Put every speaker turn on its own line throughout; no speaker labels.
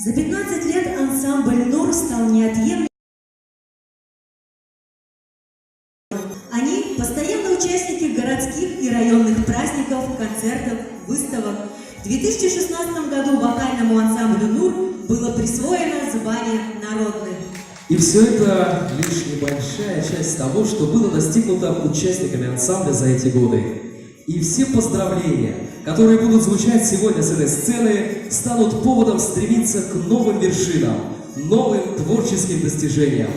За 15 лет ансамбль «Нур» стал неотъемлемым. Они – постоянные участники городских и районных праздников, концертов, выставок. В 2016 году вокальному ансамблю «Нур» было присвоено звание «Народный».
И все это лишь небольшая часть того, что было достигнуто участниками ансамбля за эти годы. И все поздравления, которые будут звучать сегодня с этой сцены, станут поводом стремиться к новым вершинам, новым творческим достижениям.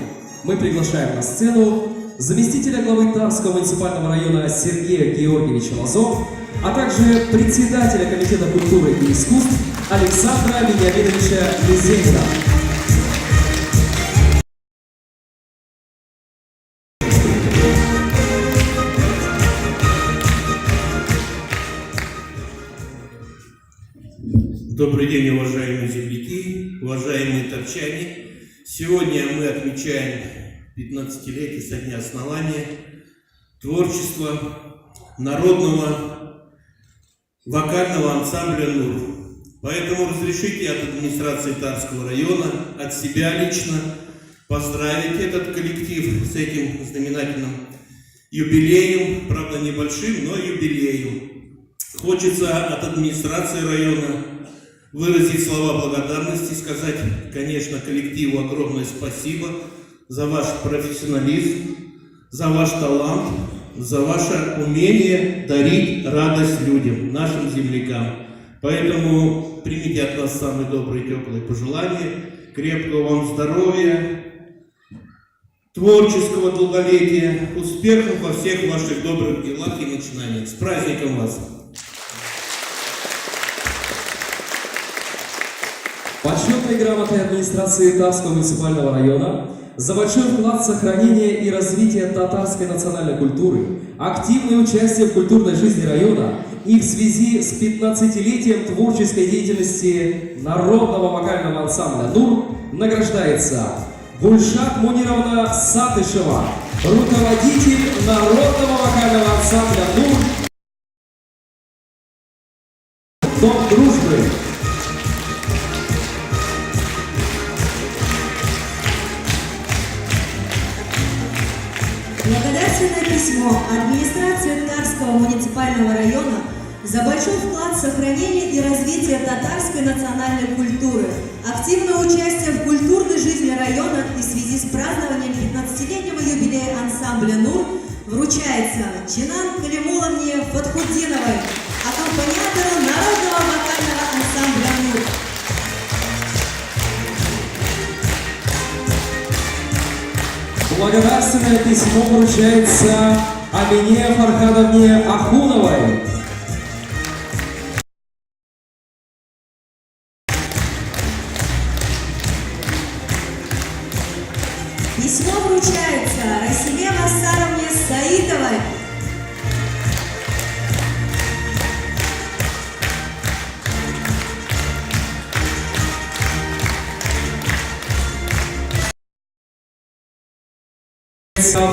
Мы приглашаем на сцену заместителя главы Тарского муниципального района Сергея Георгиевича Лазо, а также председателя Комитета культуры и искусств Александра Вениаминовича Мизенина.
Добрый день, уважаемые земляки, уважаемые тарчане. Сегодня мы отмечаем 15-летие со дня основания творчества народного вокального ансамбля «Нур». Поэтому разрешите от администрации Тарского района, от себя лично поздравить этот коллектив с этим знаменательным юбилеем, правда небольшим, но юбилеем. Хочется от администрации района выразить слова благодарности, сказать, конечно, коллективу огромное спасибо за ваш профессионализм, за ваш талант, за ваше умение дарить радость людям, нашим землякам. Поэтому примите от нас самые добрые, теплые пожелания, крепкого вам здоровья, творческого долголетия, успехов во всех ваших добрых делах и начинаниях. С праздником вас!
Почетной грамотой администрации Тарского муниципального района за большой вклад в сохранение и развитие татарской национальной культуры, активное участие в культурной жизни района и в связи с 15-летием творческой деятельности народного вокального ансамбля «Нур» награждается Гульшат Мунировна Сатышева, руководитель народного вокального ансамбля «Нур» Дом дружбы.
Благодарственное письмо администрации Тарского муниципального района за большой вклад в сохранение и развитие татарской национальной культуры, активное участие в культурной жизни района и в связи с празднованием 15-летнего юбилея ансамбля «Нур» вручается Чинан Калимуловне Фатхутдиновой, аккомпаниатору народного вокального ансамбля «Нур».
Благодарственное письмо вручается Амине Фархадовне Ахуновой.
Письмо вручается Расиме Вассаровне Саитовой.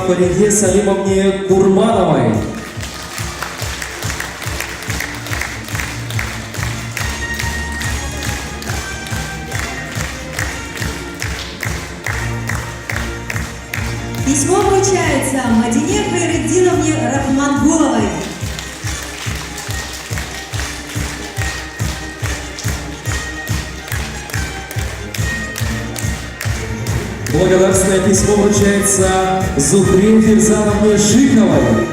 Фариде Салимовне Курмановой.
Письмо вручается Мадине Хайретдиновне Рахмангуловой.
Благодарственное письмо вручается Зухре Фирзановне Шиховой.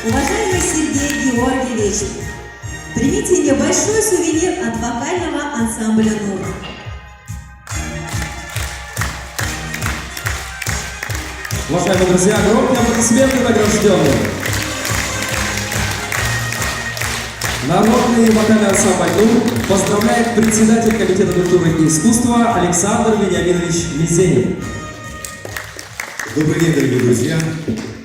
Уважаемый Сергей Георгиевич, примите небольшой сувенир от вокального ансамбля «Нур».
Уважаемые друзья, громкие аплодисменты награжденным. Народный вокальный ансамбль «Нур» поздравляет председатель Комитета культуры и искусства Александр Вениаминович Мизенин.
Добрый день, дорогие друзья!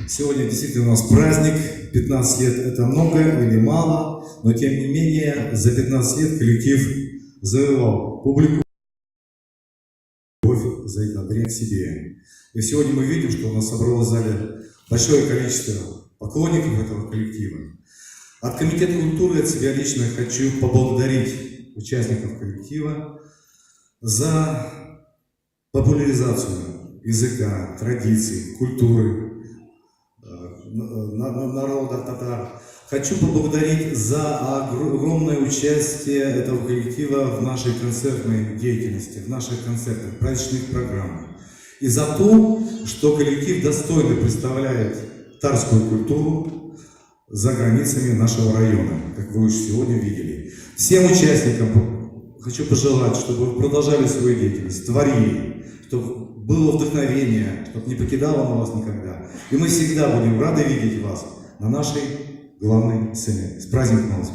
Сегодня действительно у нас праздник. 15 лет – это много или мало, но тем не менее за 15 лет коллектив завоевал публику. Любовь за это время к себе. И сегодня мы видим, что у нас собралось в зале большое количество поклонников этого коллектива. От Комитета культуры, от себя лично хочу поблагодарить участников коллектива за популяризацию языка, традиций, культуры народа татар. Хочу поблагодарить за огромное участие этого коллектива в нашей концертной деятельности, в наших концертах, праздничных программах. И за то, что коллектив достойно представляет татарскую культуру за границами нашего района, как вы уже сегодня видели. Всем участникам хочу пожелать, чтобы вы продолжали свою деятельность, творили, чтобы было вдохновение, чтобы не покидало оно вас никогда. И мы всегда будем рады видеть вас на нашей главной сцене. С праздником вас!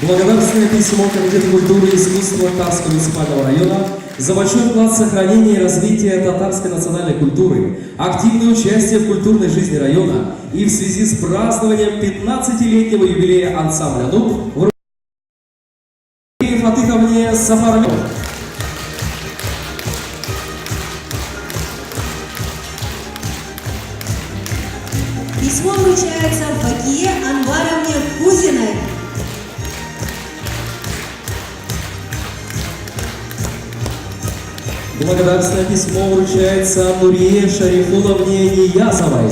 Благодарственное письмо Комитета культуры и искусства Тарского муниципального района за большой вклад в сохранение и развитие татарской национальной культуры, активное участие в культурной жизни района и в связи с празднованием 15-летнего юбилея ансамбля «Нур» в Фатыховне Сафармовой.
Письмо вручается Факие Анваровне Кузиной.
Благодарственное письмо вручается Нурие Шарифуловне Ниязовой.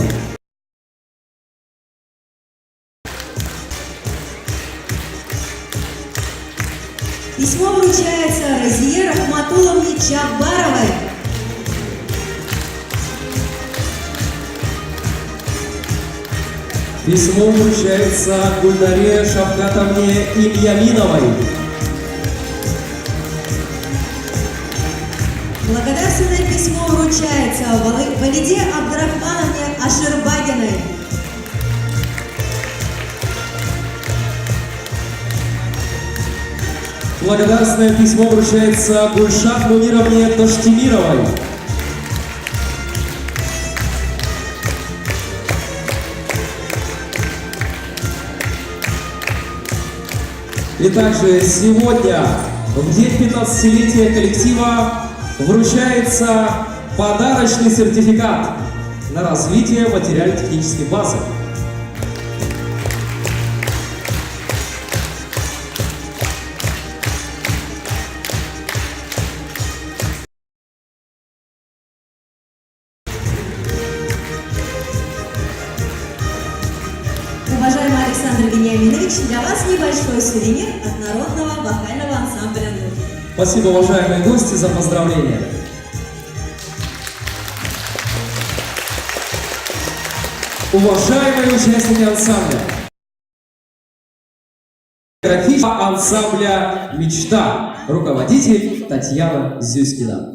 Письмо вручается Разие Рахматулловне Чабаровой.
Письмо вручается Гульнаре Шавкатовне Ильяминовой.
Благодарственное письмо вручается Валиде Абдрахмановне Аширбагиной.
Благодарственное письмо вручается Гульшат Мунировне Тоштемировой. И также сегодня, в день 15-летия коллектива, вручается подарочный сертификат на развитие материально-технической базы.
Уважаемый Александр Вениаминович, для вас небольшой сувенир от народного вокального ансамбля «Нур».
Спасибо, уважаемые гости, за поздравления. Уважаемые участники ансамбля, графического ансамбля «Мечта», руководитель Татьяна Зюськина.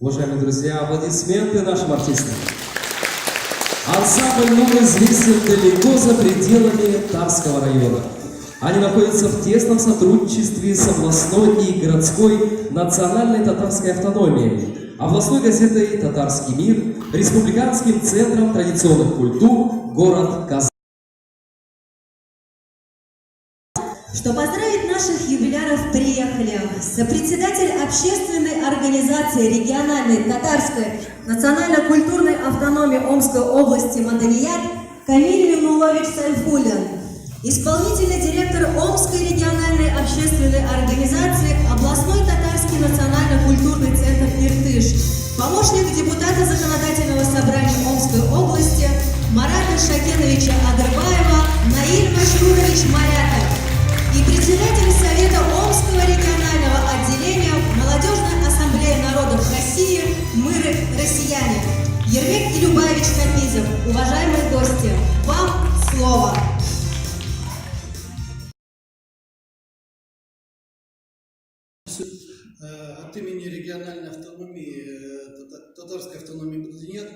Уважаемые друзья, аплодисменты нашим артистам. Ансамбль «Нур» известен далеко за пределами Тарского района. Они находятся в тесном сотрудничестве с областной и городской национальной татарской автономией, областной газетой «Татарский мир», республиканским центром традиционных культур «Город Казань».
Что поздравить наших юбиляров приехали сопредседатель общественной организации региональной татарской национально-культурной автономии Омской области Маданият Камиль Мимнулович Сайфуллин, исполнительный директор Омской региональной общественной организации областной татарский национально-культурный центр «Иртыш», помощник депутата Законодательного собрания Омской области Марата Шакеновича Адырбаева Наиль Машрурович Марятов и председатель Совета Омского регионального отделения Молодежной ассамблеи народов России «Мы россияне» Ермек Илюбаевич Хапизов. Уважаемые гости, вам слово.
От имени региональной автономии, татарской автономии Маданият,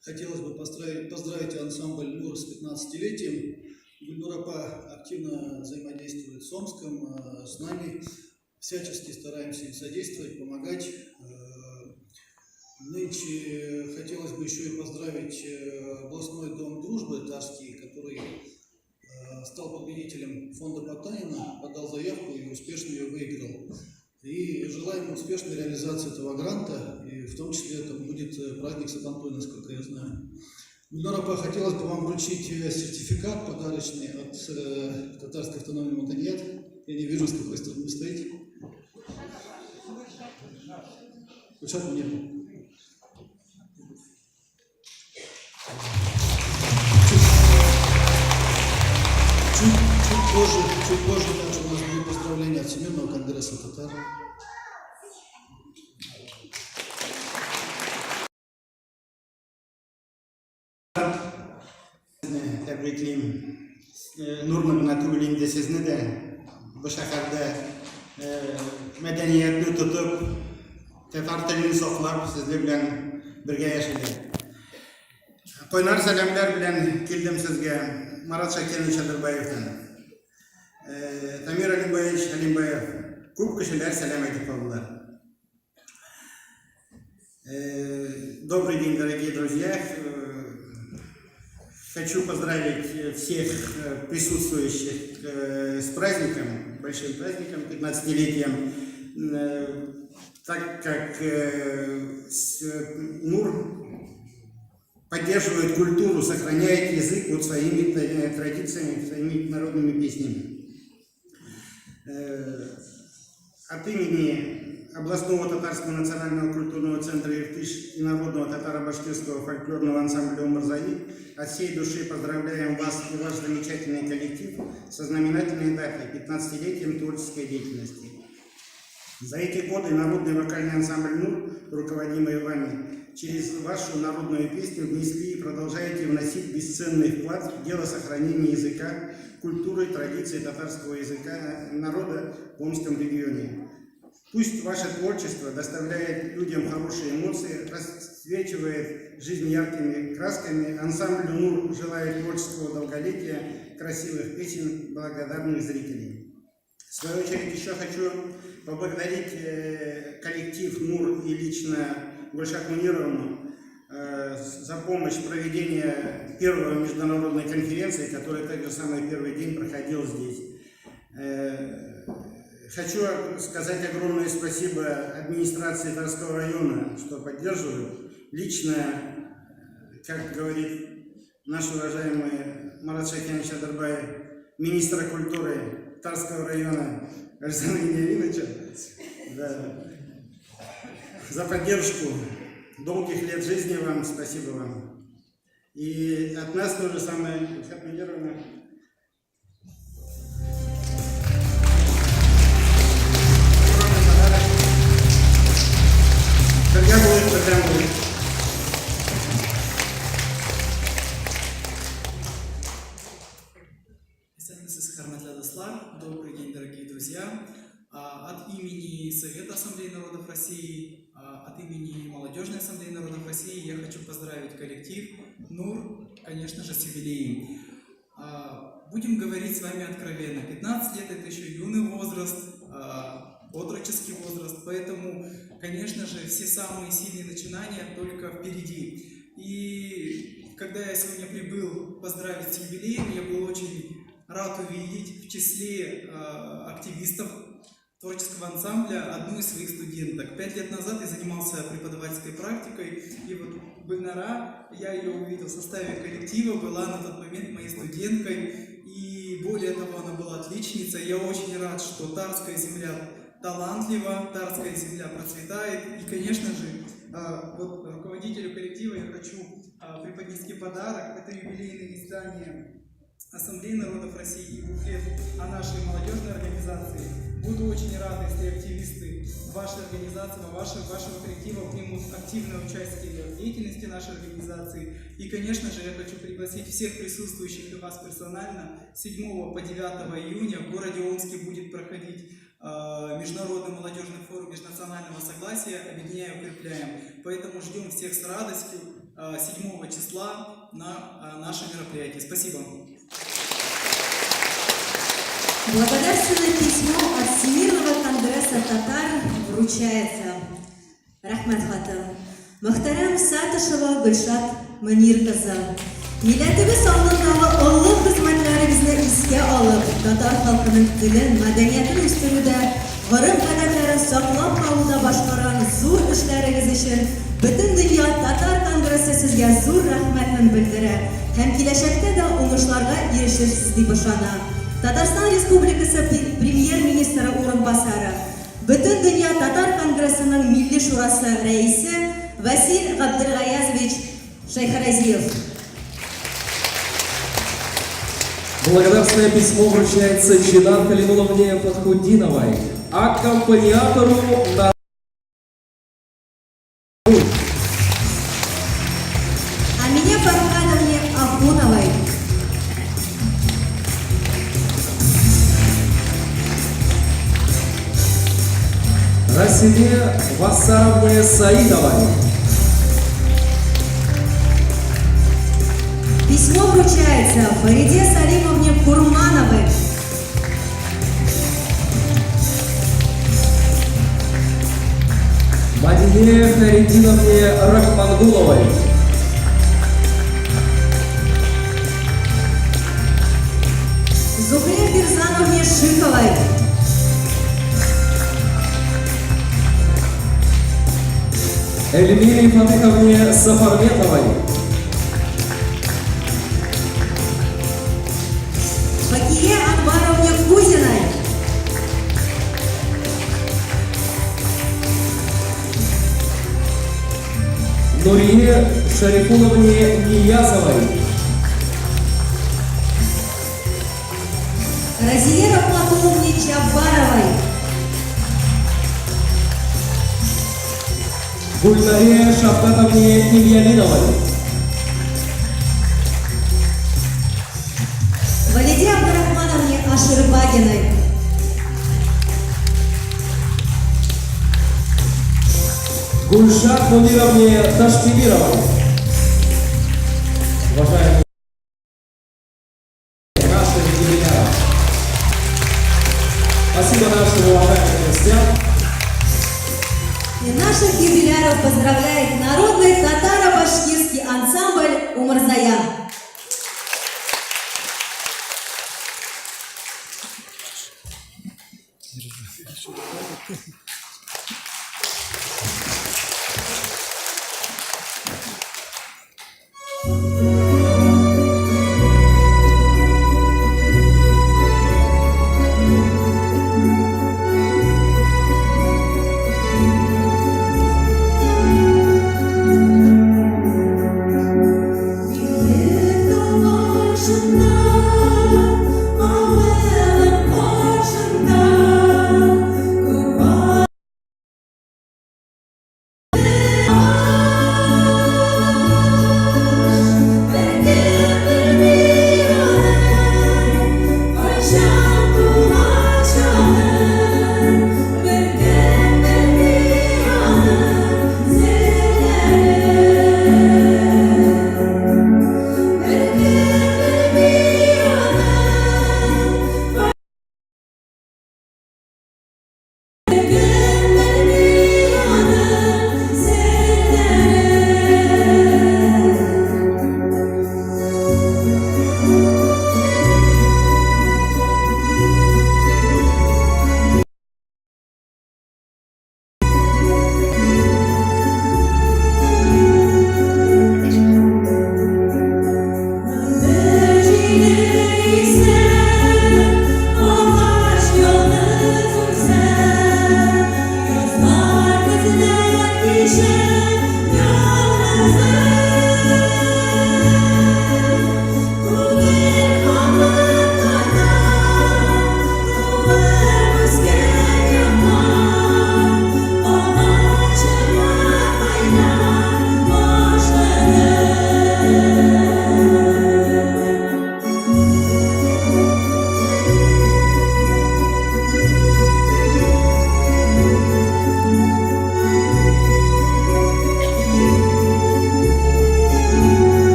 хотелось бы поздравить ансамбль «Нур» с 15-летием. Гульнур апа активно взаимодействует с Омском, с нами. Всячески стараемся им содействовать, помогать. Нынче хотелось бы еще и поздравить областной дом дружбы Тарский, который стал победителем фонда Потанина, подал заявку и успешно ее выиграл. И желаем успешной реализации этого гранта, и в том числе это будет праздник Сабантуй, насколько я знаю. Гульнур апа, хотелось бы вам вручить сертификат подарочный от Татарской автономии Маданият. Я не вижу, с какой стороны вы стоите. Гульшат мне. Чуть позже также у нас будет поздравление от Всемирного конгресса татар.
Тәбриклим. Нурны гына түгел инде, сезне дә бу шәһәрдә мәдәниятне тотып, татар телен саклап, сезнең белән бергә яшиләр. Кайнар сәламләр белән килдем сезгә Марат Шакирович Адырбаевтан. Тамир Алимбаевич Алимбаев, күп кешеләр сәлам әйтеп калдылар. Добрый день, дорогие друзья. Хочу поздравить всех присутствующих с праздником, большим праздником, 15-летием. Так как Нур поддерживает культуру, сохраняет язык вот своими традициями, своими народными песнями. От имени областного татарского национального культурного центра «Иртыш» и народного татаро-башкирского фольклорного ансамбля «Умырзаи» от всей души поздравляем вас и ваш замечательный коллектив со знаменательной датой – 15-летием творческой деятельности. За эти годы народный вокальный ансамбль «Нур», руководимый вами, через вашу народную песню внесли и продолжаете вносить бесценный вклад в дело сохранения языка, культуры и традиций татарского языка народа в Омском регионе. Пусть ваше творчество доставляет людям хорошие эмоции, расцвечивает жизнь яркими красками. Ансамблю «Нур» желает творческого долголетия, красивых песен, благодарных зрителей. В свою очередь еще хочу поблагодарить коллектив «Нур» и лично Гульшат Мунировну за помощь в проведении первой международной конференции, которая также самый первый день проходил здесь. Хочу сказать огромное спасибо администрации Тарского района, что поддерживают. Лично, как говорит наш уважаемый Марат Шакянович Адарбаев, министра культуры Тарского района Александра Вениаминовича, да, за поддержку долгих лет жизни вам, спасибо вам. И от нас тоже самое, Гульшат Мунировна. Огромный подарок. Бергә булыйк, бердәм булыйк.
Исәнмесез, хөрмәтле дуслар! Добрый день, дорогие друзья! От имени Совета Ассамблеи народов России, От имени Молодежной Ассамблеи народов России я хочу поздравить коллектив «Нур», конечно же, с юбилеем. Будем говорить с вами откровенно. 15 лет – это еще юный возраст, отроческий возраст, поэтому, конечно же, все самые сильные начинания только впереди. И когда я сегодня прибыл поздравить с юбилеем, я был очень рад увидеть в числе активистов творческого ансамбля одну из своих студенток. 5 лет назад я занимался преподавательской практикой, и вот Гульнара, я ее увидел в составе коллектива, была на тот момент моей студенткой, и более того, она была отличницей. Я очень рад, что Тарская земля талантлива, Тарская земля процветает, и, конечно же, вот руководителю коллектива я хочу преподнести подарок. Это юбилейное издание Ассамблеи народов России и буклет о нашей молодежной организации. Буду очень рад, если активисты вашей организации, вашего коллектива примут активное участие в деятельности нашей организации. И, конечно же, я хочу пригласить всех присутствующих и вас персонально. 7 по 9 июня в городе Омске будет проходить Международный молодежный форум межнационального согласия «Объединяем, укрепляем». Поэтому ждем всех с радостью 7 числа на наше мероприятие. Спасибо.
Благодарственное письмо от Всемирного конгресса татар вручается. Рәхмәт хаты. Мөхтәрәм Сатышева Гөлшат Мөнир кызы. Милләтебез алдындагы олы хезмәтләрегезне искә алып, татар халкының телен, мәдәниятен үстерүдә, гореф-гадәтләрен саклап калуда башкарган зур эшләрегез өчен Бөтендөнья татар конгрессы сезгә зур рәхмәтен белдерә һәм киләчәктә дә уңышларга ирешерсез дип ышана. Татарстан Республикасы Премьер-министры урынбасары, Бөтендөнья татар конгрессының Милли шурасы рәисе Васил Габделгаязович Шәйхразиев.
Благодарственное письмо вручается Чинан Калимуловне Фатхутдиновой, аккомпаниатору на
Амине Фархановне Ахуновой.
Расиме Вассаровне Саидовой.
Письмо вручается Фариде Салимовне Курмановой.
Мадине Фаридиновне Рахмангуловой.
Зухре Фирзановне Шиковой.
Эльмире Фатыховне Сафарметовой.
Факие Анваровне Кузиной.
Нурие Шарифуловне Ниязовой.
Разие Рахматулловне Чаббаровой.
Гульнаре Шавкатовне Ильяминовой.
Валиде Абдурахмановне Аширбагиной.
Гульшат Мунировне Таштемировой. Уважаемые наши юбиляры. Спасибо нашим уважаемым гостям.
И наших юбиляров поздравляет народный татаро-башкирский ансамбль «Умырзая». Биек тау башында, авылым каршында, күк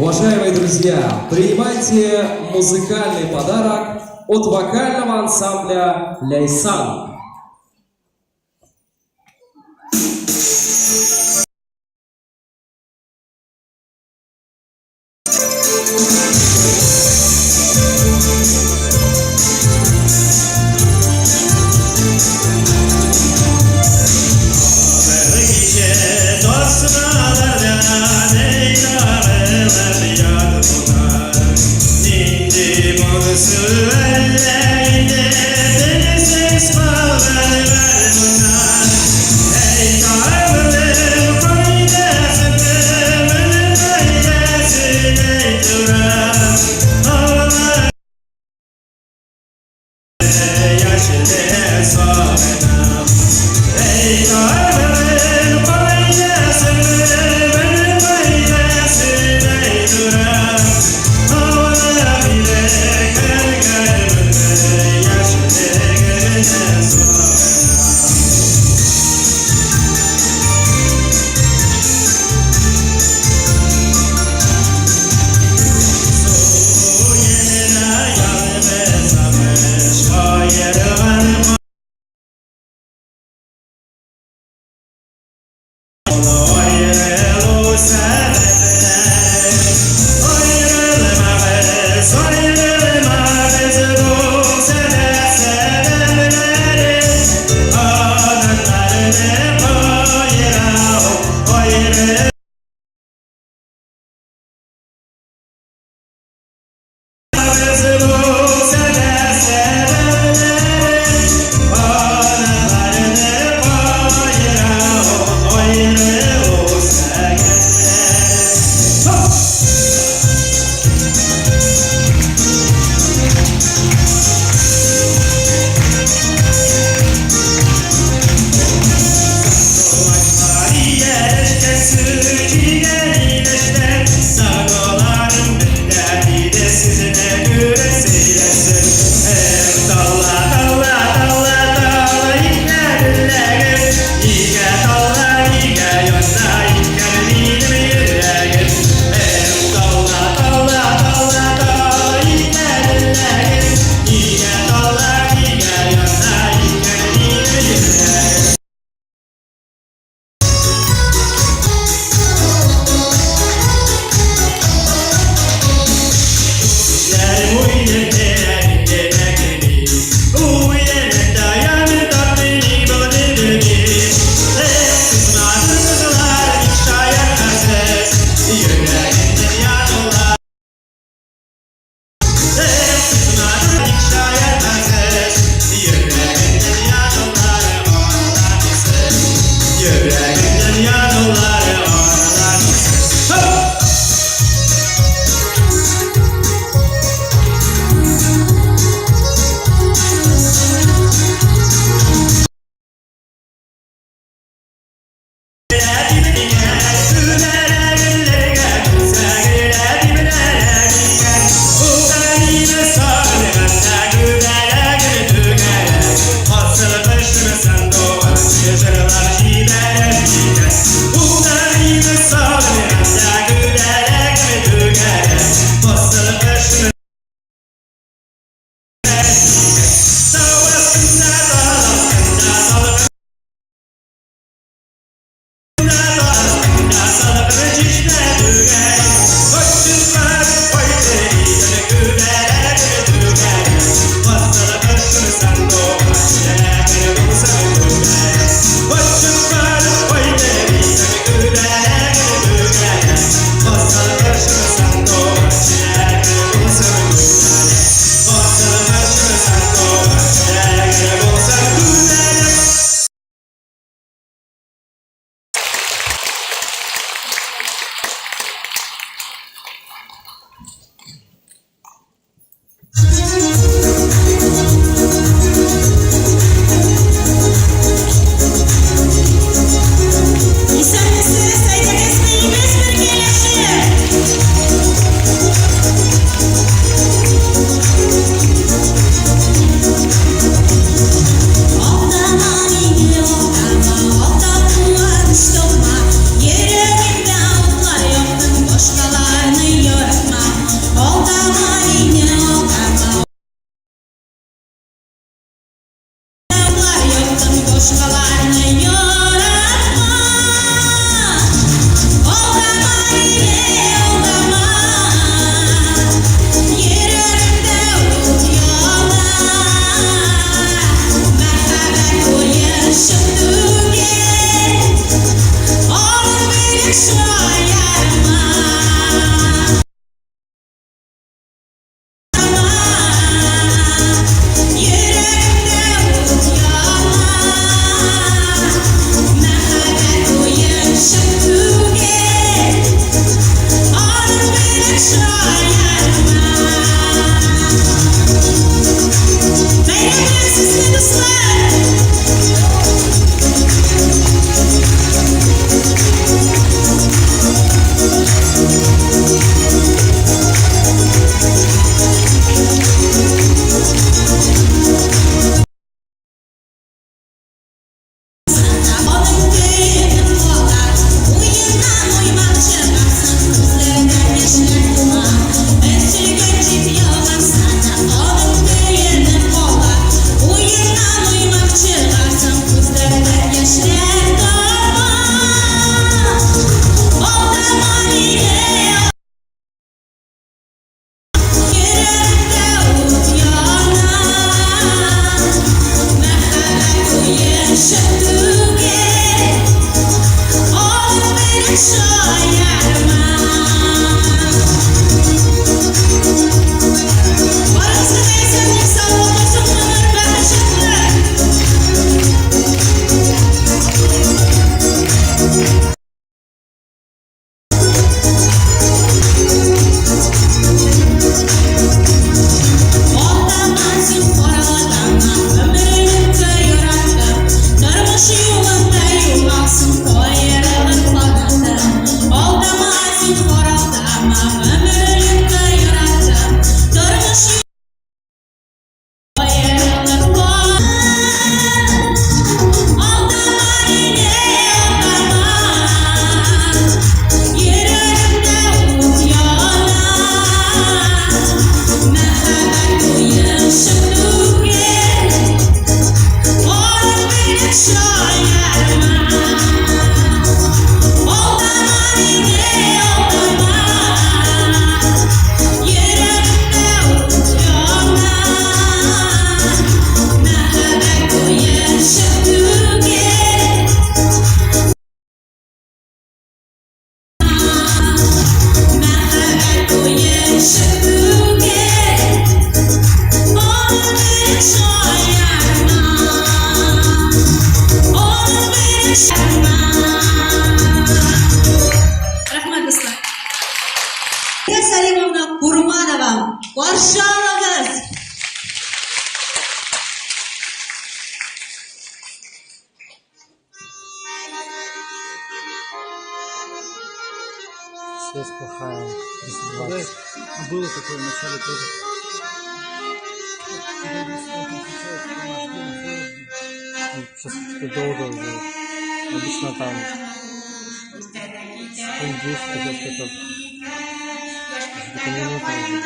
Уважаемые друзья, принимайте музыкальный подарок от вокального ансамбля «Ляйсан».
What?
Рәхмәт, дуслар. Салимовна Курманова. Каршы алыгыз!
Связь плохая. 320.
Было такое в начале тоже.
Сейчас как-то долго уже. Обычно там секунд 10, сейчас это где-то минута уже.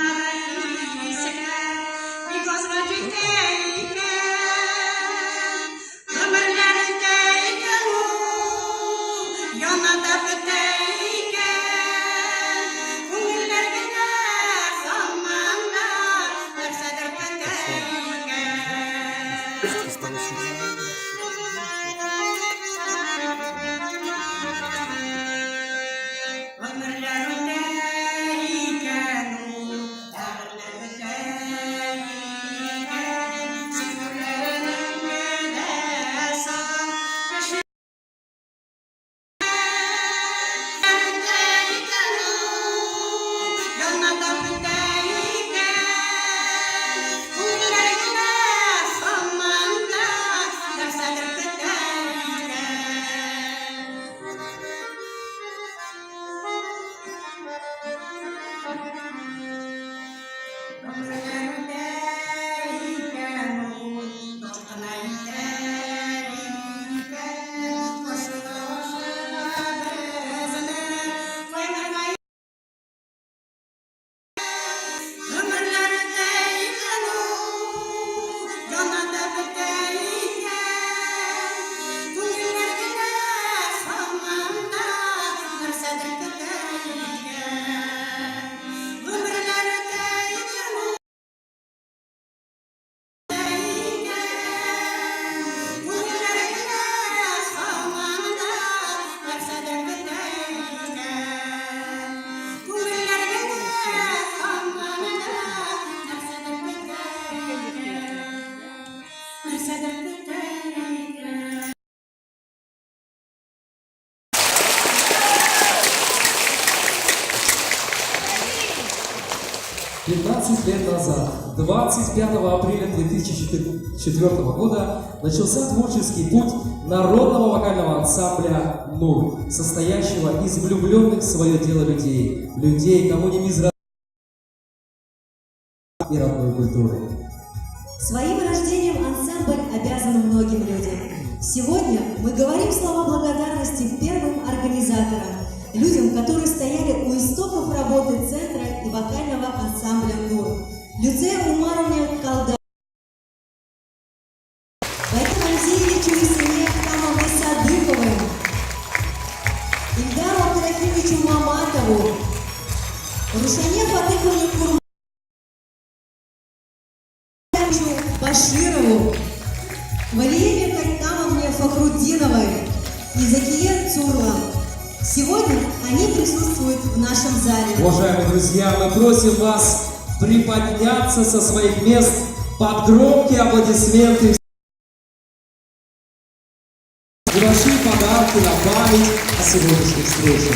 15 лет назад, 25 апреля 2004 года, начался творческий путь народного вокального ансамбля «Нур», состоящего из влюбленных в свое дело людей, людей, кому не безразличны и родной культуры.
Своим рождением ансамбль обязан многим людям. Сегодня мы говорим слова благодарности первым организаторам, людям, которые стояли у истоков работы центра и вокального ансамбля «Нур». Люция Умаровне Колда, Вадиму Алексеевичу и семье Ахтамовне Садыковой, Ильдару Абдурахимовичу Маматову, Рушане Фатыховне Курмановичу Баширову, Валиеве Кайтамовне Фахрутдиновой и Закие Цурла. Сегодня они присутствуют в нашем зале.
Уважаемые друзья, мы просим вас приподняться со своих мест под громкие аплодисменты. Небольшие подарки на память о сегодняшней встрече.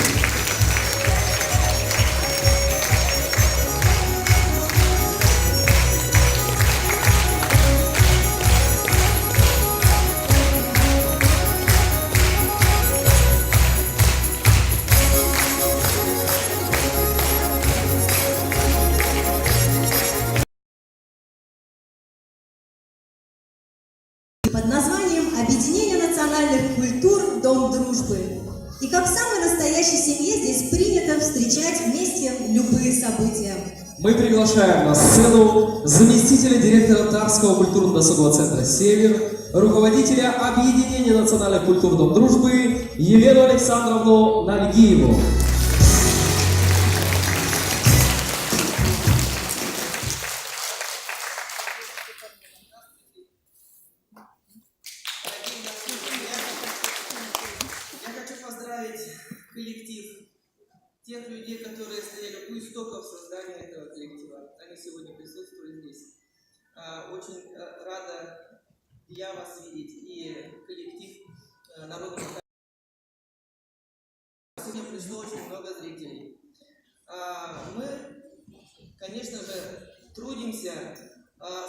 Под названием «Объединение национальных культур. Дом дружбы». И как в самой настоящей семье здесь принято встречать вместе любые события.
Мы приглашаем на сцену заместителя директора Тарского культурно-досугового центра «Север», руководителя Объединения национальных культур Дом дружбы Елену Александровну Нальгиеву.
Я хочу поздравить коллектив, тех людей, которые стояли у истоков создания этого коллектива. Они сегодня присутствуют здесь. Очень рада я вас видеть и коллектив народного сегодня пришло очень много зрителей. Мы, конечно же, трудимся,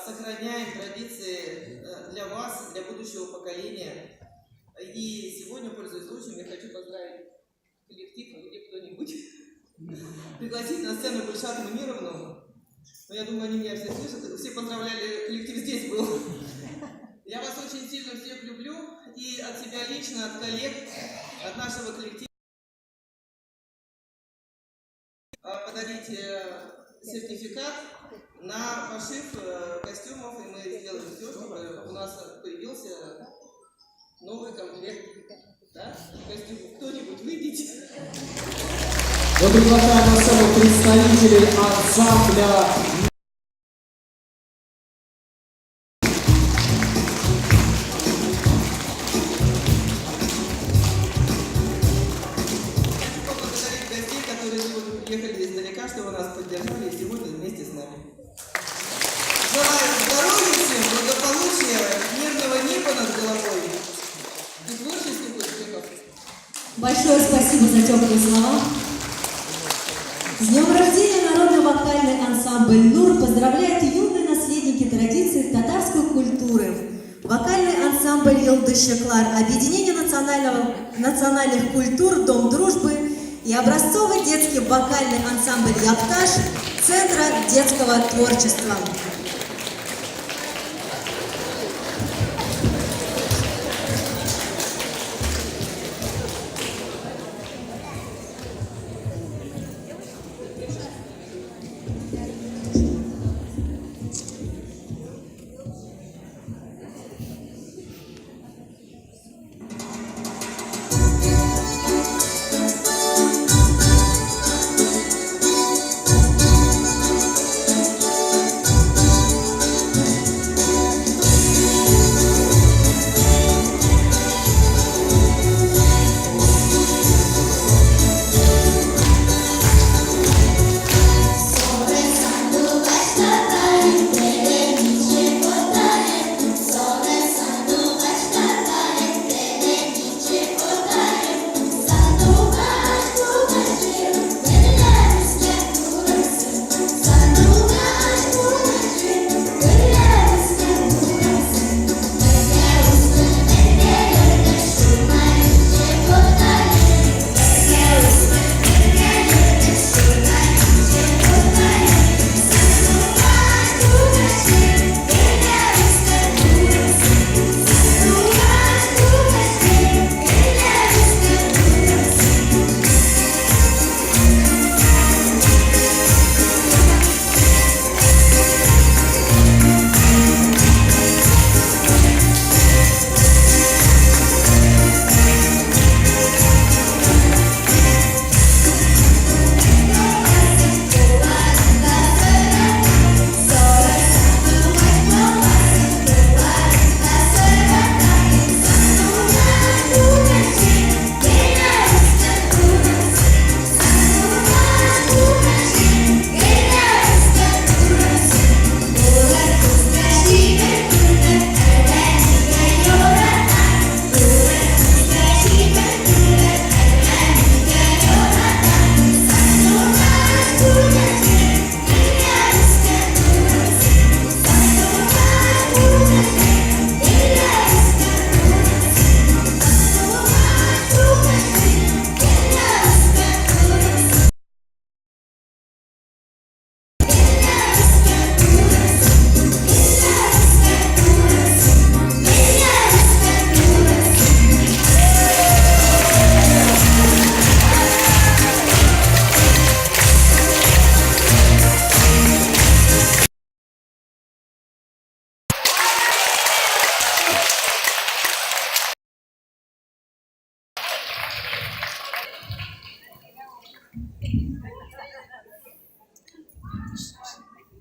сохраняем традиции для вас, для будущего поколения. И сегодня, пользуясь случаем, я хочу поздравить коллектив, где кто-нибудь, пригласить на сцену Гульшат Мунировну. Но я думаю, они меня все слышат. Все поздравляли, коллектив здесь был. Я вас очень сильно всех люблю. И от себя лично, от коллег, от нашего коллектива подарить сертификат на пошив костюмов. И мы сделаем все, чтобы у нас появился новый комплект, да, костюмов. Кто-нибудь выйдите.
Мы приглашаем на сцену представителей ансамбля.
Хочу поблагодарить гостей, которые сегодня приехали издалека, чтобы нас поддержали и сегодня вместе с нами. Желаю здоровья всем, благополучия, мирного неба над головой и творческих успехов.
Большое спасибо за теплые слова. С днем рождения народно-вокальный ансамбль «Нур» поздравляет юные наследники традиций татарской культуры. Вокальный ансамбль «Йолдызчыклар», объединение национальных культур «Дом дружбы» и образцовый детский вокальный ансамбль «Якташ» Центра детского творчества.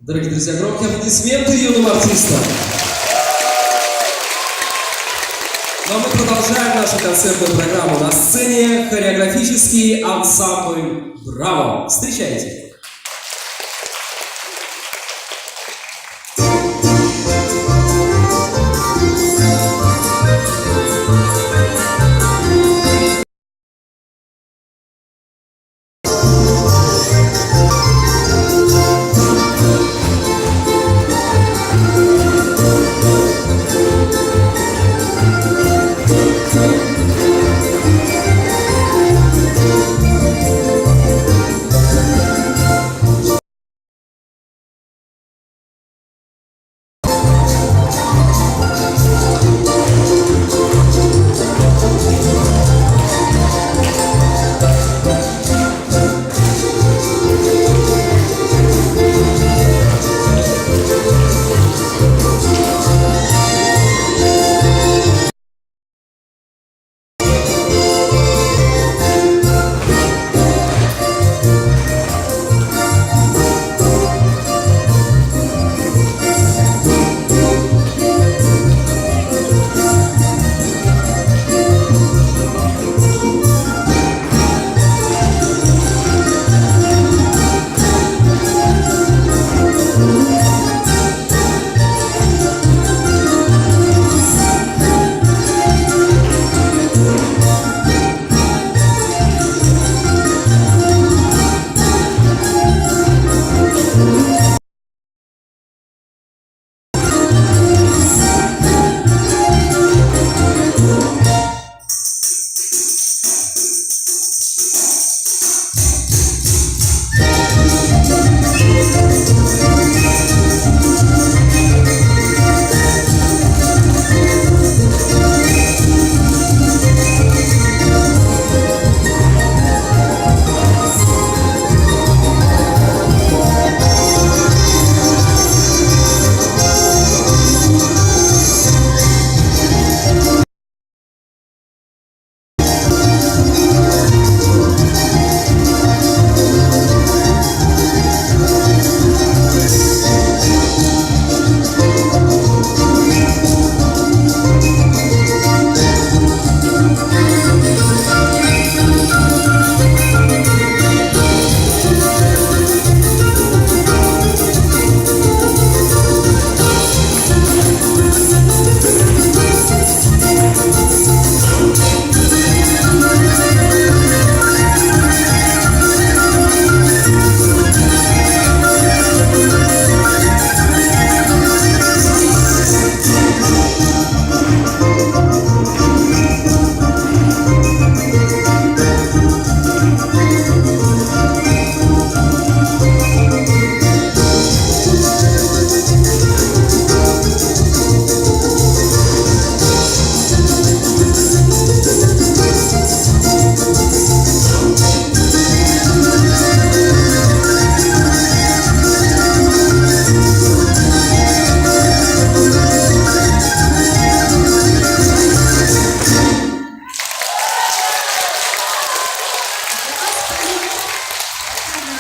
Дорогие друзья, громкие аплодисменты юным артистам. Ну а мы продолжаем нашу концертную программу. На сцене хореографический ансамбль «Браво». Встречайте!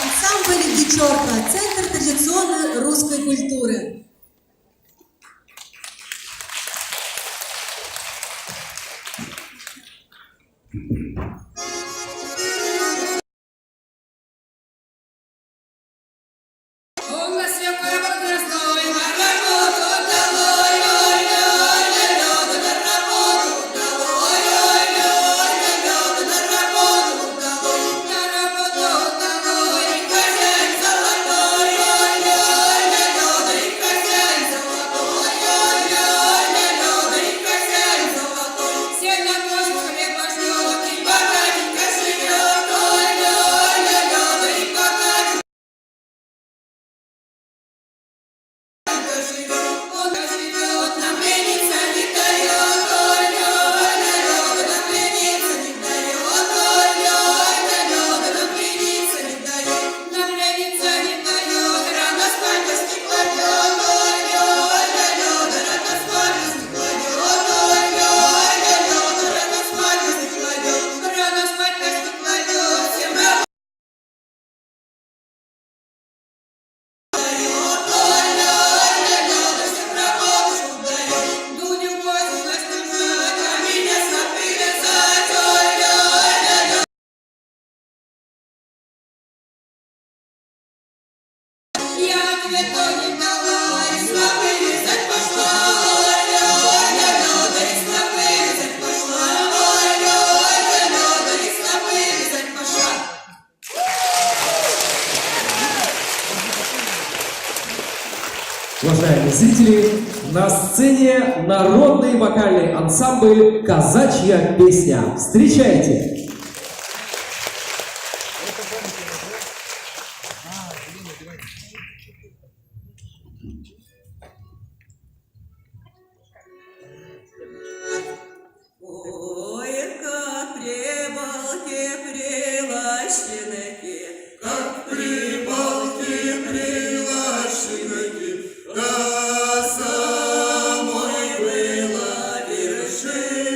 Ансамбль «Вечерка», Центр традиционной русской культуры.
Уважаемые зрители, на сцене народный вокальный ансамбль «Казачья песня». Встречайте!
Ой, как прибалки, прилащенки, как прибалки, прилащенки, до самой было вершинки.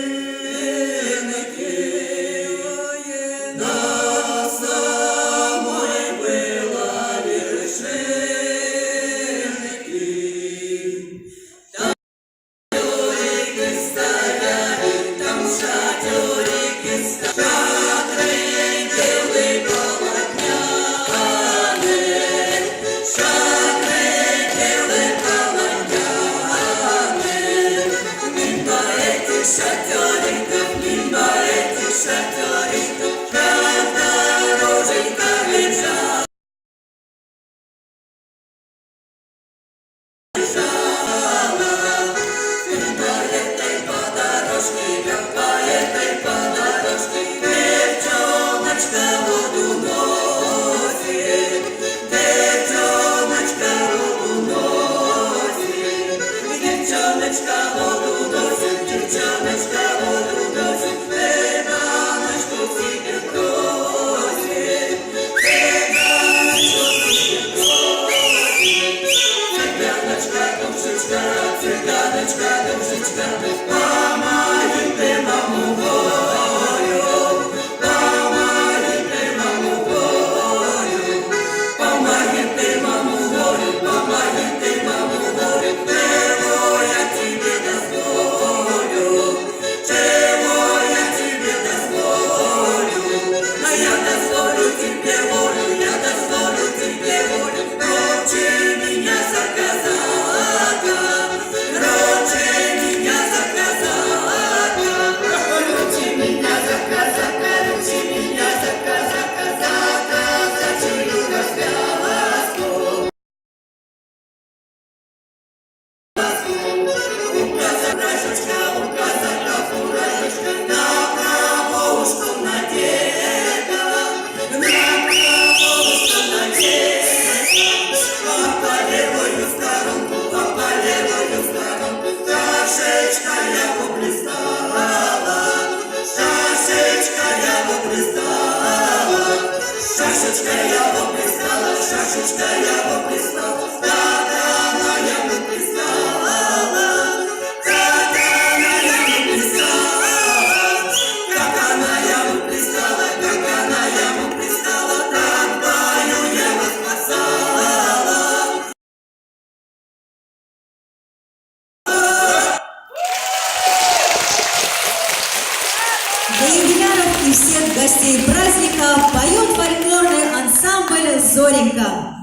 Музыкантов и всех гостей праздника поет фольклорный ансамбль «Зоренька».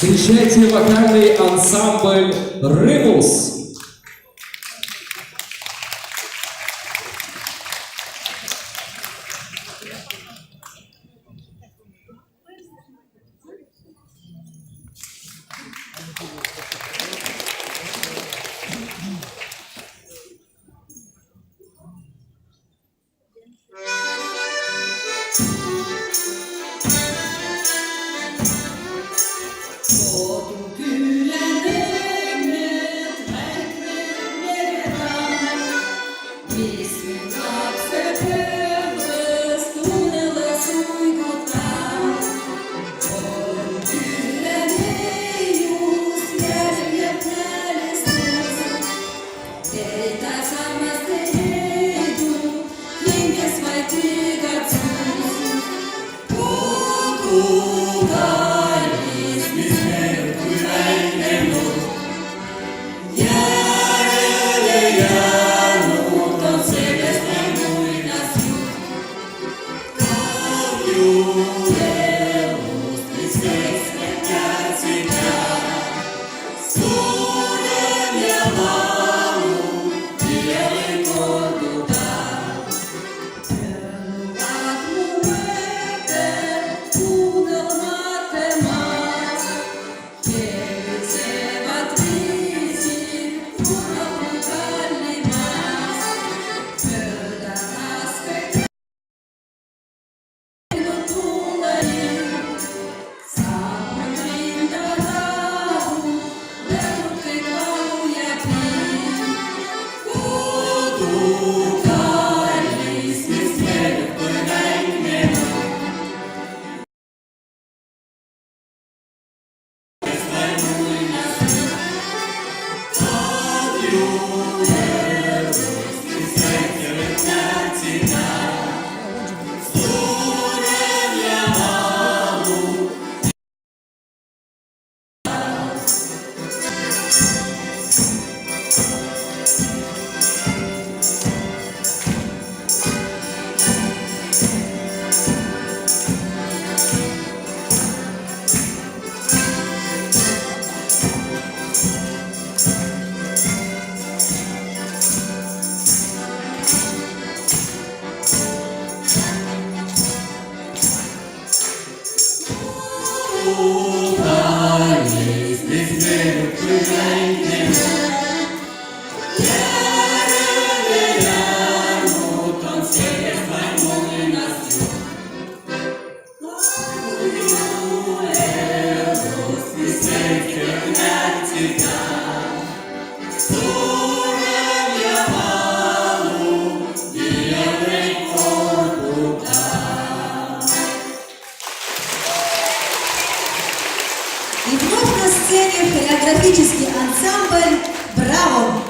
Встречайте вокальный ансамбль «Рымус».
Хореографический ансамбль «Браво».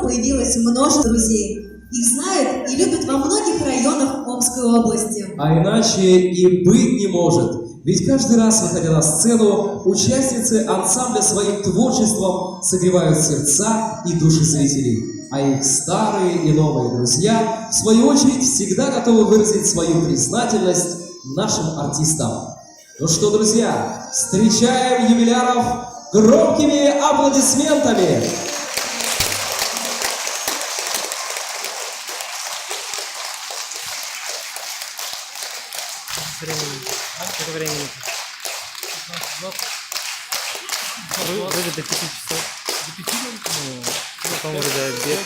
Появилось множество друзей. Их знают и любят во многих районах Омской области.
А иначе и быть не может. Ведь каждый раз, выходя на сцену, участницы ансамбля своим творчеством согревают сердца и души зрителей. А их старые и новые друзья, в свою очередь, всегда готовы выразить свою признательность нашим артистам. Ну что, друзья, встречаем юбиляров громкими аплодисментами!
Времени. Сколько времени? 15:20. Вроде до 5 часов. До 5, ну, потом вроде обед.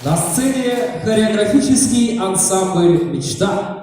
На сцене хореографический ансамбль «Мечта».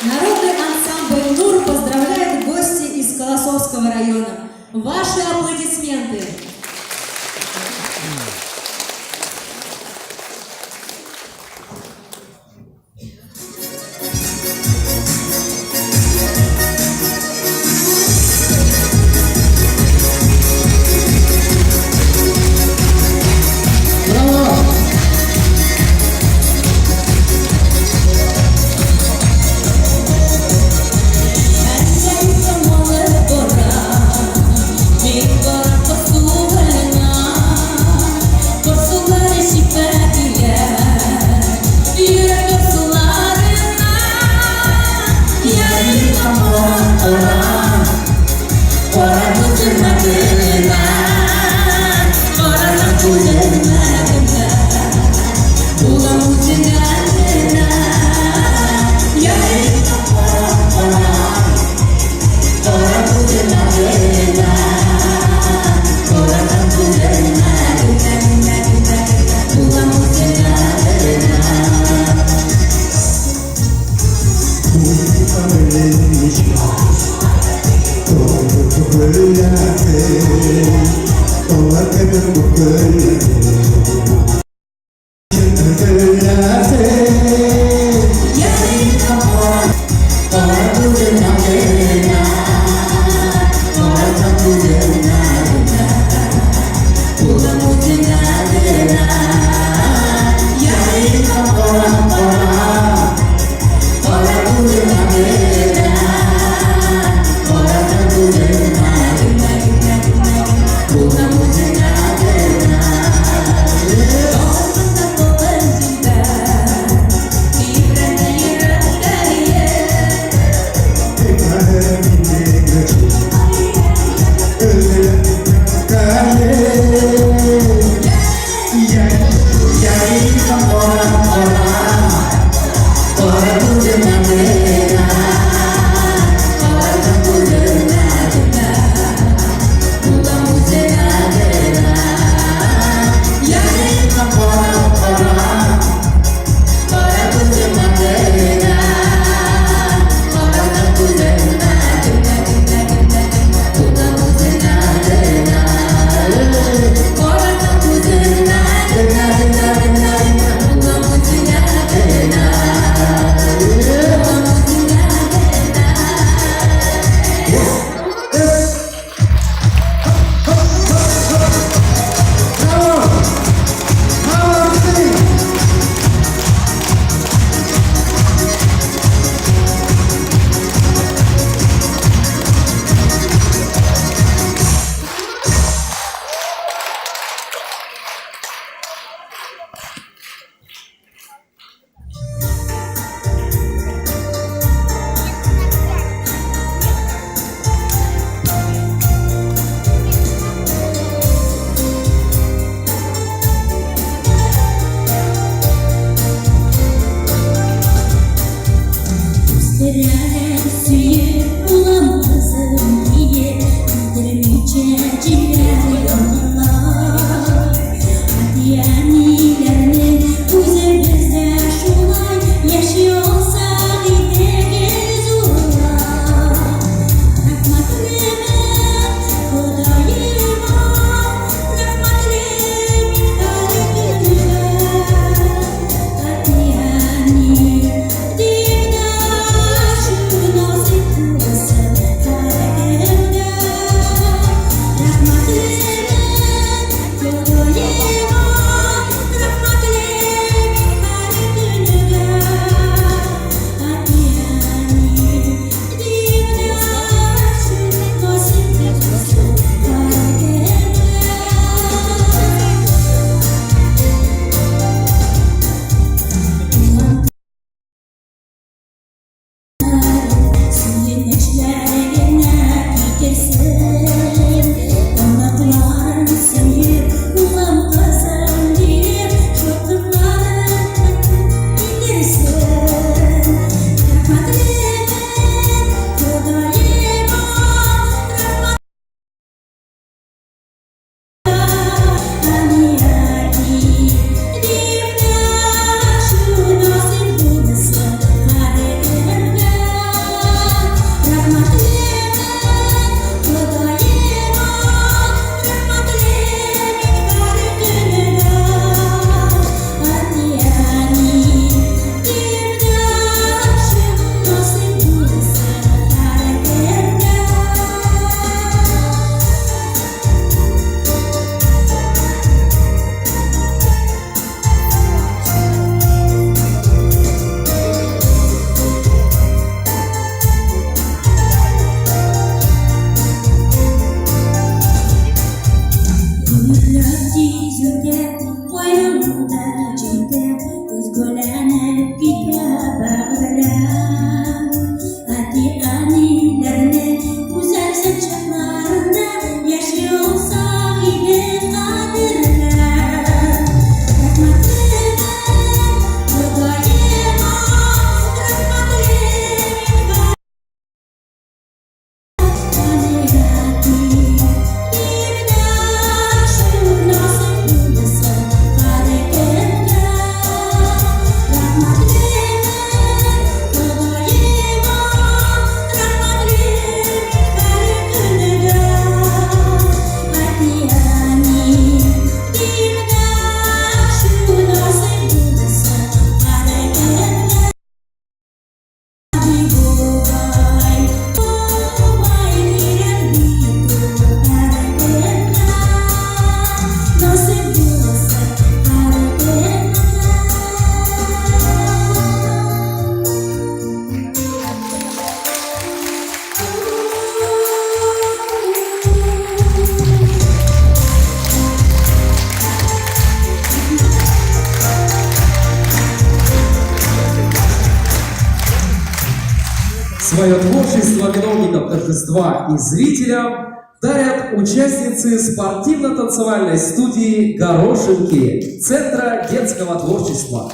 Народный ансамбль «Нур» поздравляет гости из Колосовского района. Ваши аплодисменты!
Браво!
Yeah.
Свое творчество виновникам торжества и зрителям дарят участницы спортивно-танцевальной студии «Горошинки» Центра детского творчества.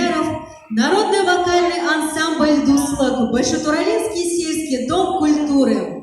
Мамедьяров, народный вокальный ансамбль «Дуслык», Большетуралинский сельский дом культуры.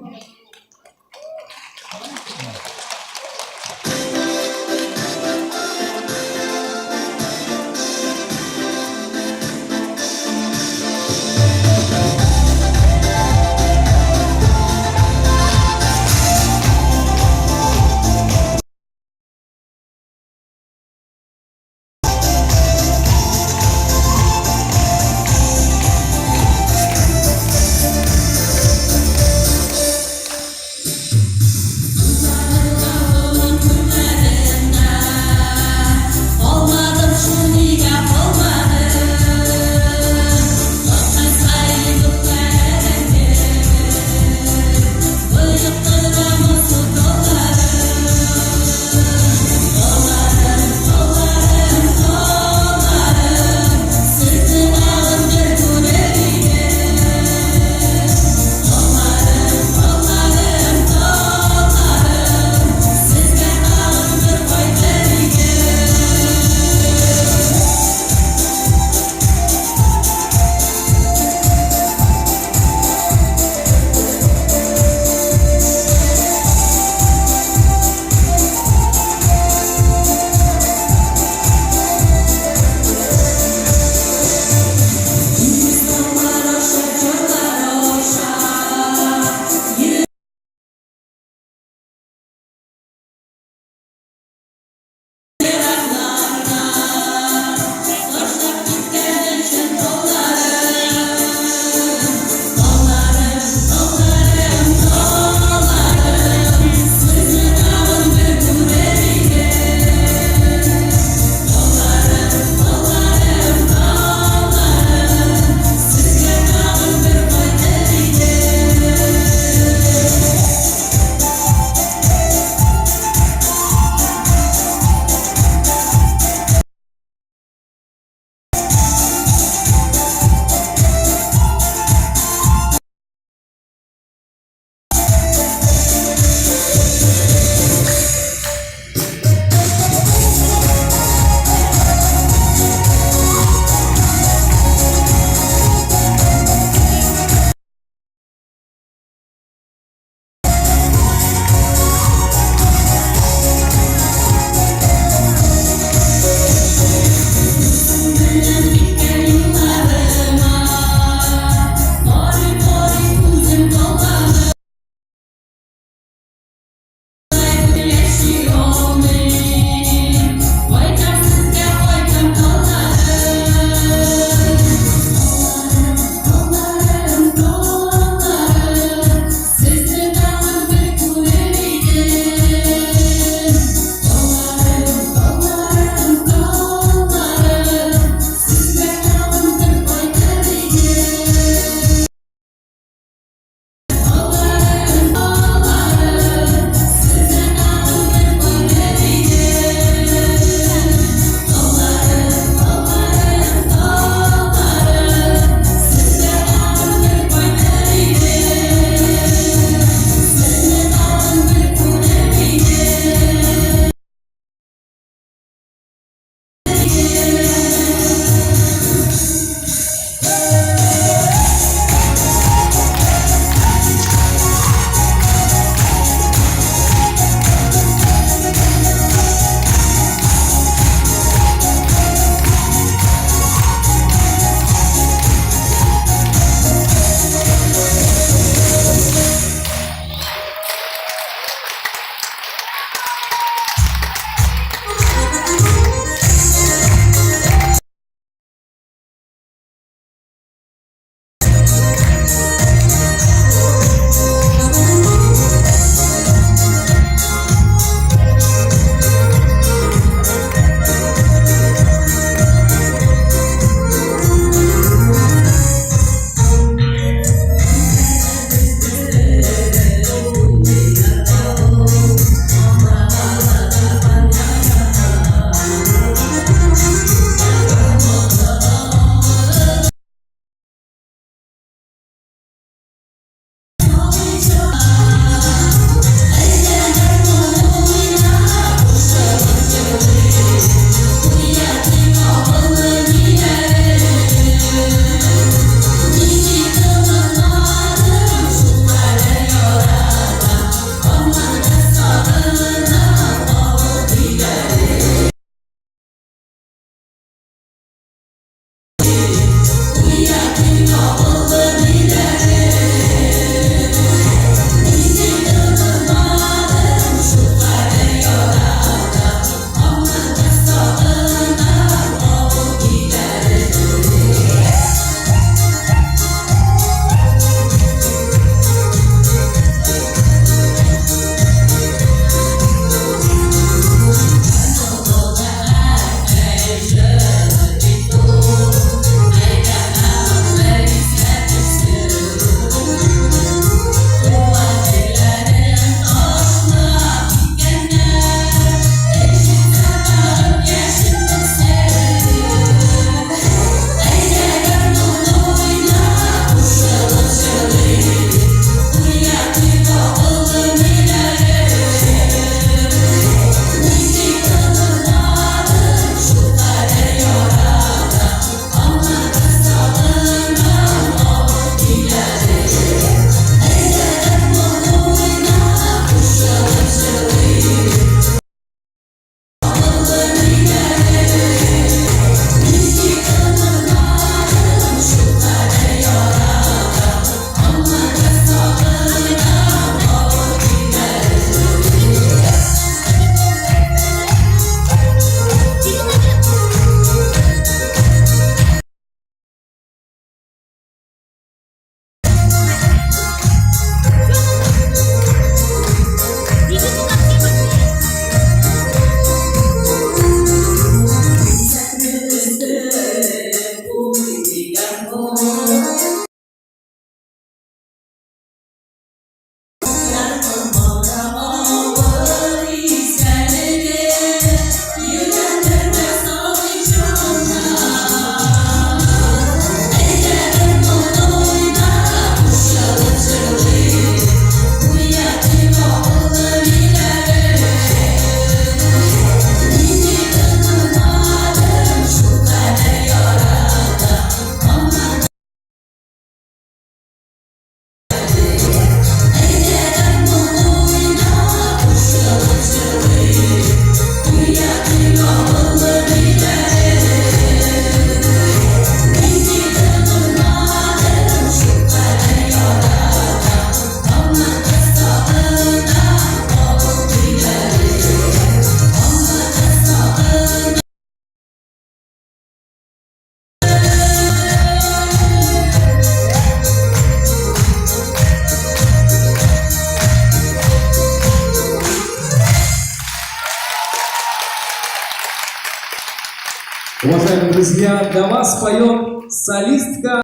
Уважаемые друзья, для вас поет солистка.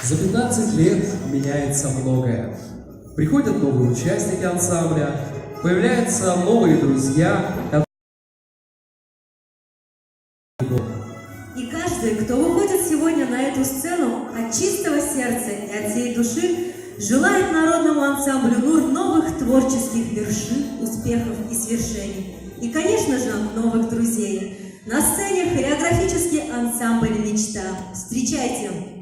За 15 лет меняется многое. Приходят новые участники ансамбля, появляются новые друзья,
И каждый, кто выходит сегодня на эту сцену от чистого сердца и от всей души, желает народному ансамблю «Нур» новых творческих вершин, успехов и свершений. И, конечно же, новых друзей. На сцене хореографический ансамбль «Мечта». Встречайте!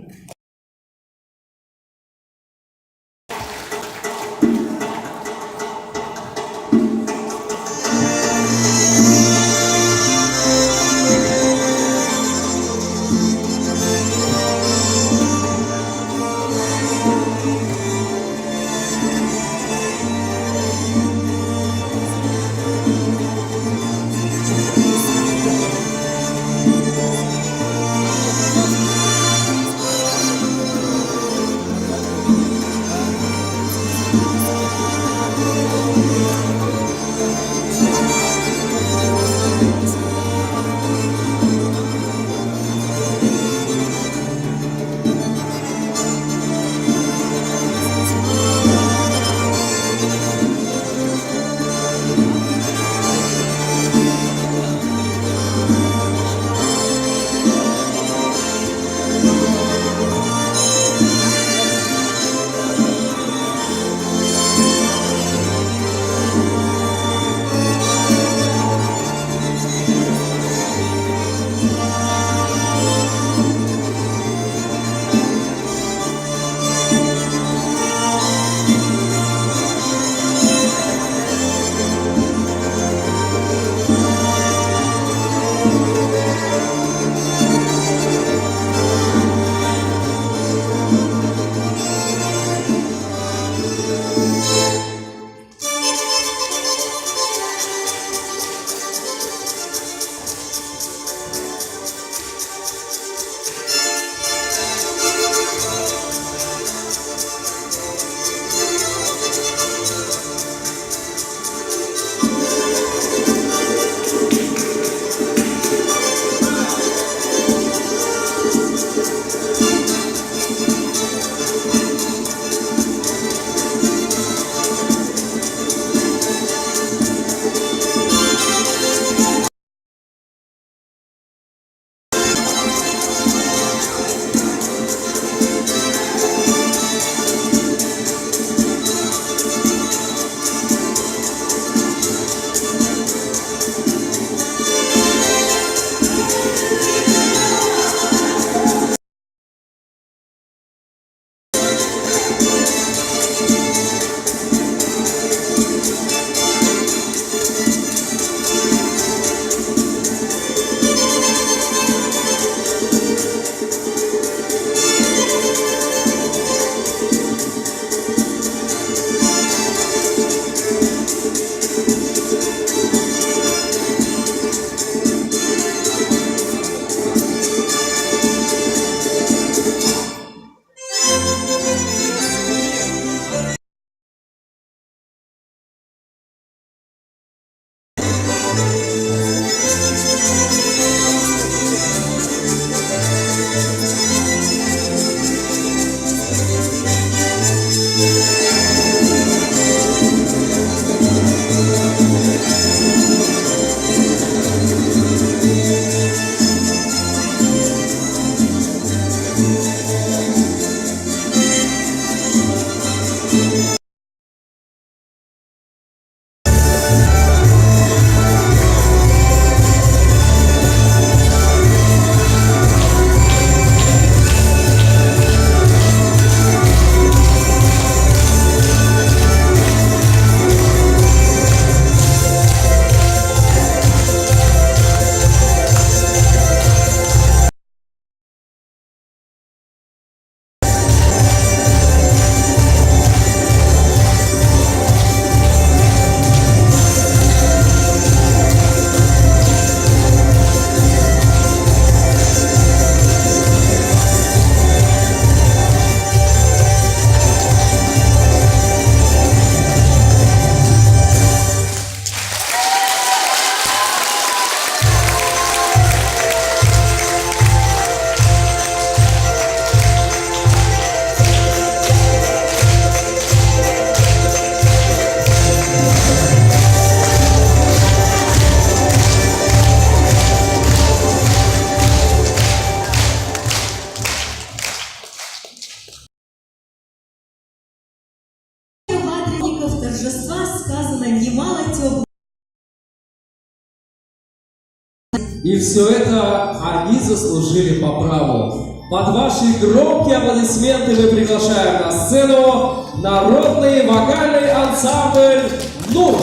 И все это они заслужили по праву. Под ваши громкие аплодисменты мы приглашаем на сцену народный вокальный ансамбль «Нур».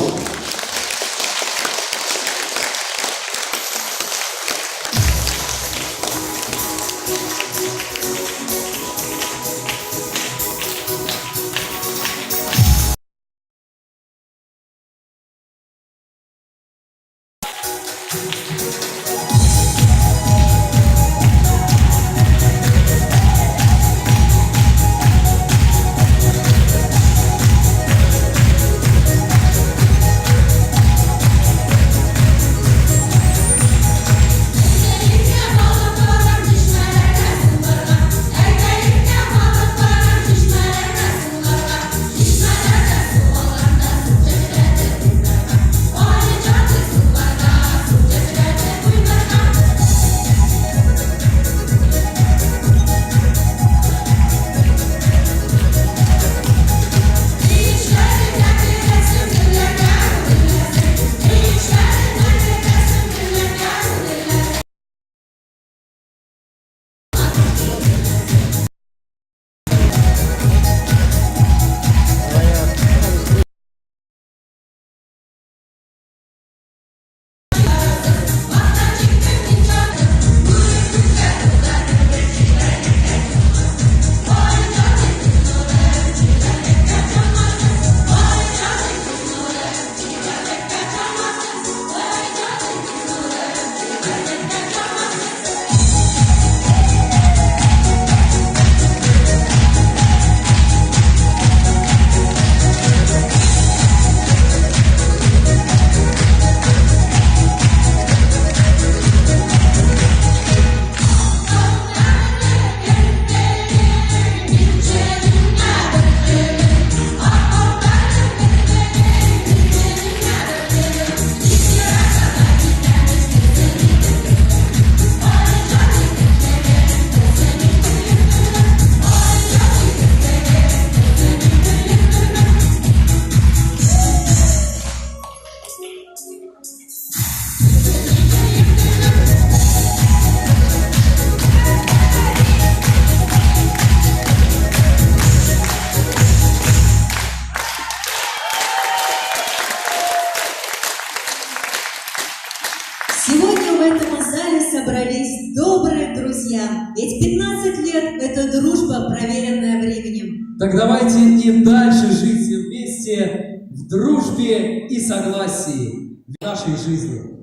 Сегодня в этом зале собрались добрые друзья. Ведь 15 лет – это дружба, проверенная временем.
Так давайте и дальше жить все вместе в дружбе и согласии в нашей жизни.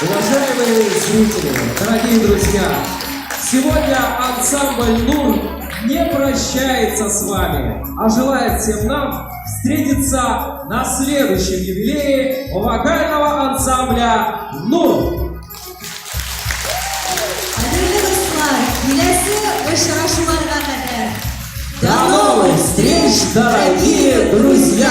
Уважаемые зрители, дорогие друзья, сегодня ансамбль «Нур» не прощается с вами, а желает всем нам встретиться на следующем юбилее вокального ансамбля «Нур».
Кадерле дуслар, киләсе очрашуларга кадәр.
До новых встреч, дорогие друзья!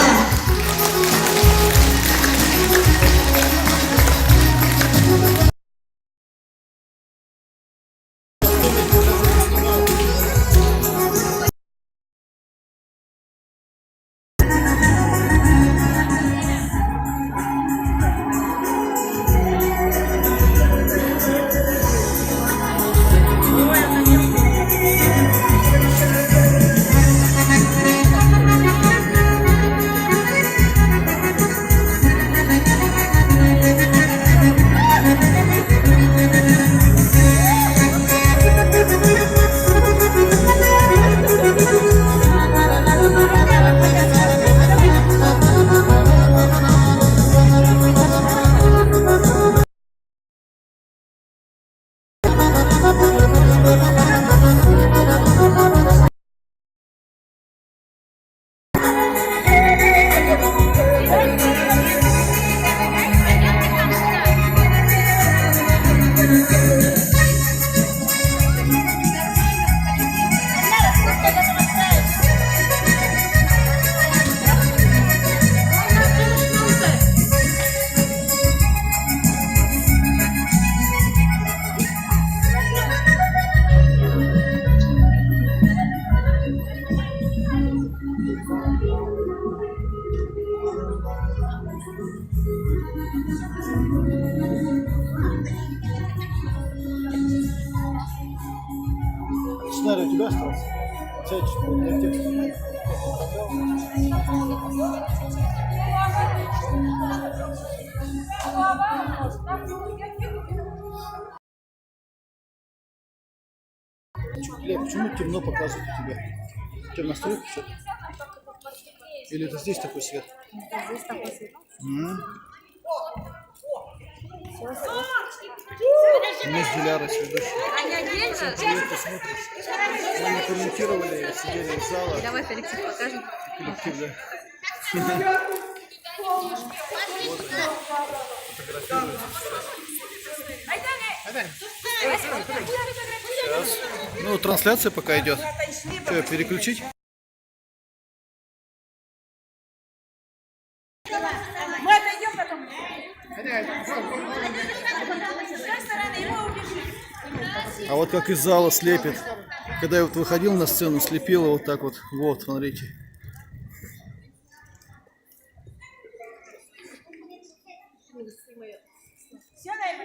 Сценарий у тебя остался? Сядь, чтобы для текста. Бля, почему темно показывает у тебя? У тебя настройка что-то? Или это здесь такой свет?
Здесь такой свет.
Мы с Дилярой, с ведущей.
Они отдельно?
Привет, ты смотришь. Мы не комментировали, сидели из зала.
Давай коллектив покажем.
Коллектив, да. Сейчас. Ну, трансляция пока идет. Что, переключить?
Мы отойдем потом. С той стороны его убежим.
А вот как из зала слепит. Когда я вот выходил на сцену, слепило вот так вот. Вот, смотрите.
Все, дай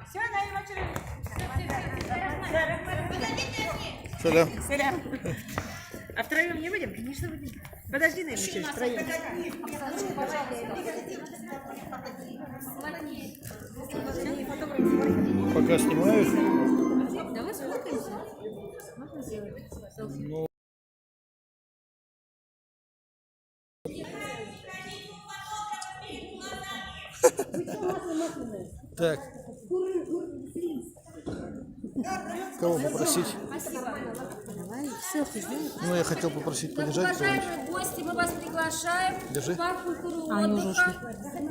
Все,
Салям.
Салям. А втроем не будем? Конечно, будем. Подожди, наверное, втроем.
Пока снимаю.
Давай сфоткаемся. Можно сделать селфи?
Ну. Так. Кого попросить?
Давай селфи сделаем.
Ну, я хотел попросить подержать кого-нибудь.
Уважаемые гости, мы вас приглашаем
Держи.
в парк культуры отдыха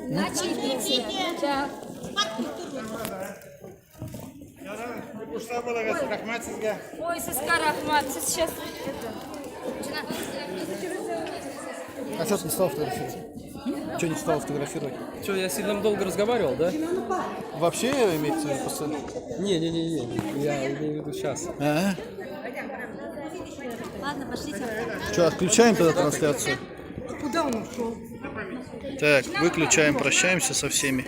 на чаепитие. Да. Ой, сезгә рәхмәт, сез сейчас это.
А что ты не стал фотографировать? Что не стал фотографировать?
Что, я сильно долго разговаривал, да?
Вообще имеется в виду просто?
Не-не-не, я имею в виду сейчас.
А?
Ладно, пошлите.
Что, отключаем тогда трансляцию?
Куда он ушел?
Так, выключаем, прощаемся со всеми.